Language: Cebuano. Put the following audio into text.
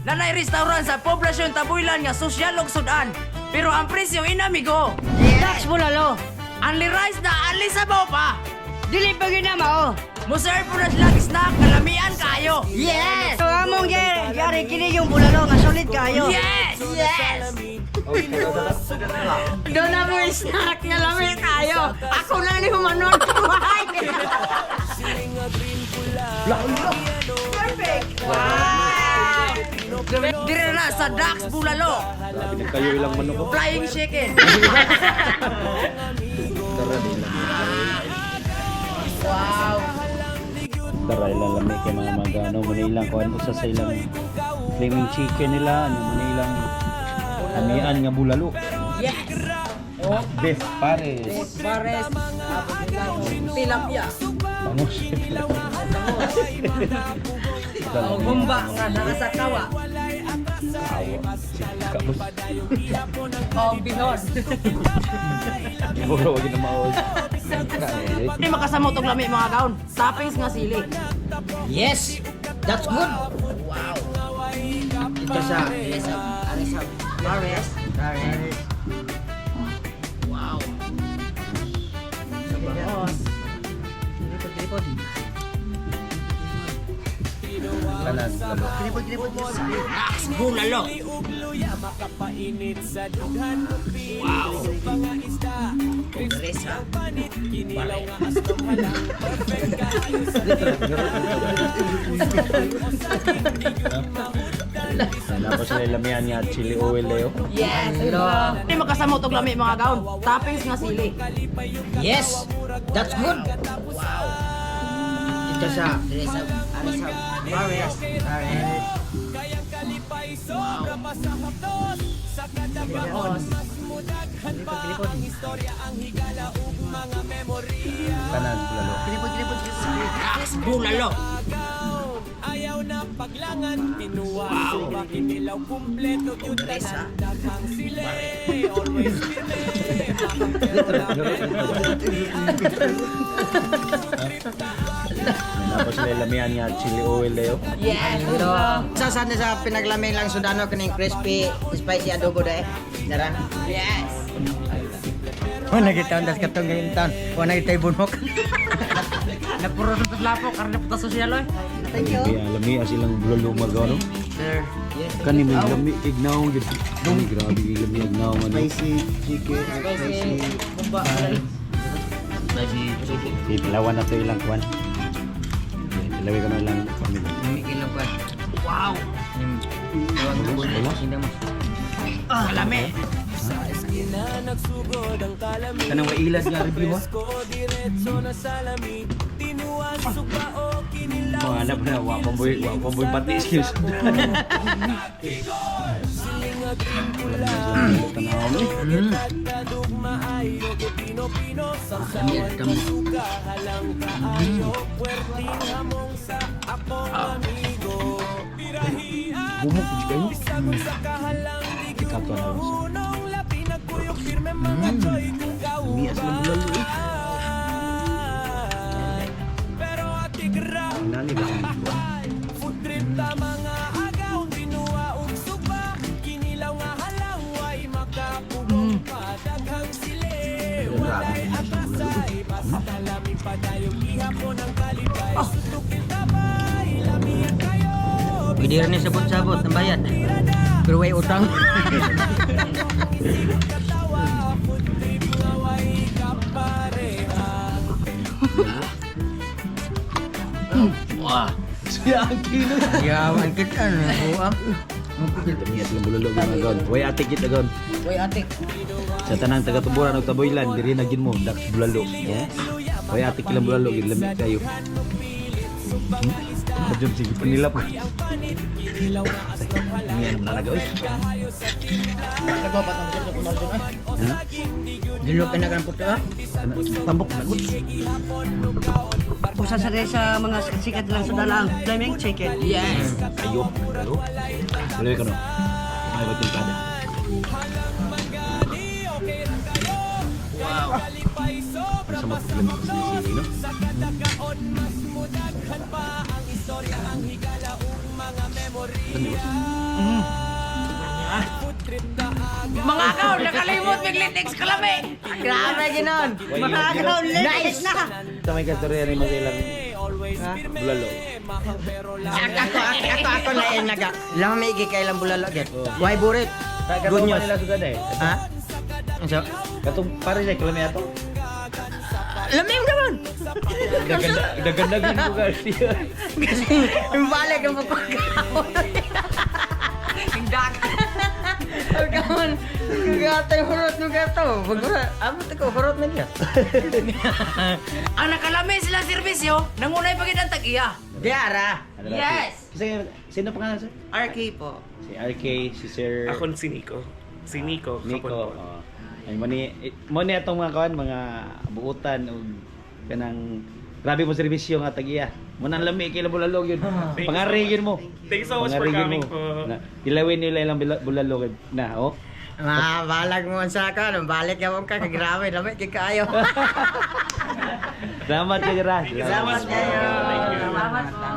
Lanay restaurant sa poblasyon Tabuilan nga sosyal og sudan. Pero ang presyo inamigo. Dax Bulalo. Only rice na only sabaw pa. Dili pa gyud na mao. Mo-serve po na sila og snack, kalamian kayo. Yes! So among yari, yari kini yung bulalo nga solid kayo. Yes! Yes! Doon na mo snack nga lami kayo. Ako na ni humanon. Perfect! Wow! Dire na sa Dax Bulalo. Grabe na kayo ilang manok ko. Flying chicken. Tara di lang. Wow! Tara ilang lami kay mga magano mo na ilang kuan usa sa ilang flaming chicken nila ano mo na ilang amian nga bulalo. Yes! Beef pares. Pares, tapos ilang tilapia. Bangus. O gumba nga naa sa kawa. Awa. Kabus. O bihon. Buro wag na maol. Hindi makasamot og lami mga gaon. Toppings nga sili. Yes! That's good! Wow! Ito sa Pares. Pares. Wow! Sa bangos. Kanan bulalo. Dax Bulalo. Wow! Pares ha. Sana pa sila lamian nga chili oil dayo. Yes! Hindi makasamot og lami mga gaon. Toppings nga sili. Yes! That's good! Wow! Ito sa Pares. Pares. Wow! Bangos. Kanan bulalo. Dax Bulalo. Wow! Pares ha. Sana pa sila lamian nga chili oil dayo. Yes! Ito. Sa sana sa pinaglamay lang sudano kining crispy spicy adobo dae. Dara. Yes! Wala kita undas katong ngayon taon. Wala kita ibunok. Napuro sa taslapo, karne puta sosyal oy. Thank you. Kaya lamia silang bulalo magano. Sir. Kani may lami ignaw gid. Kani grabe gid lami ignaw ano. Spicy chicken, Spicy. Bumba. Spicy chicken. Tilawan na to ilang kwan. Tilawin ko na ilang kwan. Mimigil lang pa. Wow! Wala. Kalami. Kanang mailad nga review ha. Mga anak na, wa pa boy pati excuse. Tanaw mo eh. Bumok jud kayo. Ikaw to na lang siya. Lamias lang bulalo eh. Nani ba ang kuwan? Grabe naman siyang bulalo eh. Pwede rin ni sabot-sabot ang bayad. Pero way utang. Siya ang kilo. Yawan kita na. Buang. Lamias lang bulalo mga gon. Way atik gid agon. Uy, atik. Sa tanang taga-tuburan og Taboylan diri na gid mo Dax Bulalo. Yeah. Way atik ilang bulalo gid lami kayo. Adjum sige panilap ko. Ini ano na nagaw. Ha? Dilo ka na kan puto ah. Tambok na gud. Usa sa sa mga sikat lang sa dalang flaming chicken. Yes! Kayo, nagalo. Tuloy ka no. May ba't kada? Wow! Sa mga problema sa sili, no? Ano ba? Mga kaw, nakalimot biglit ex kalami. Grabe ginon. Mga Agaw, Nice. na. Sa may kastorya ni Magellan. Bulalo. Ako ako ako ako na yung naga. Lami gi kay lang bulalo gyud. Why burit? Good Katong news. nila sugad eh. Ha? So, Katong pare siya kalami ato. lami naman. Dagan ko siya. Kasi balik ang pagkaon. Hingdak. Pagkaon. Kagatay hurot no gato. Pag abot ko hurot na gyud. Ang nakalami sila serbisyo, nangunay pa gid ang tag-iya. Di ara. Yes. Kasi sino pangalan, sir? RK po. Si RK, si Sir Ako si Nico. Si Nico. Nico. Kapon po. Oh. Ay mo ni mo ni atong mga kuan, mga buutan og kanang grabe mo serbisyo nga tag-iya. Mo nang lami kay bulalo yun. Thank you Pangari so yun mo. Thank you so much for Pangari yun coming mo. po. Na, ilawin nila ilang bulalo kay na oh. Ma, balag mo sa ka, balik ka mo ka, grabe, lami kay kaayo. Salamat kay Ra. Thank you so much po. kayo. Thank you. Salamat po.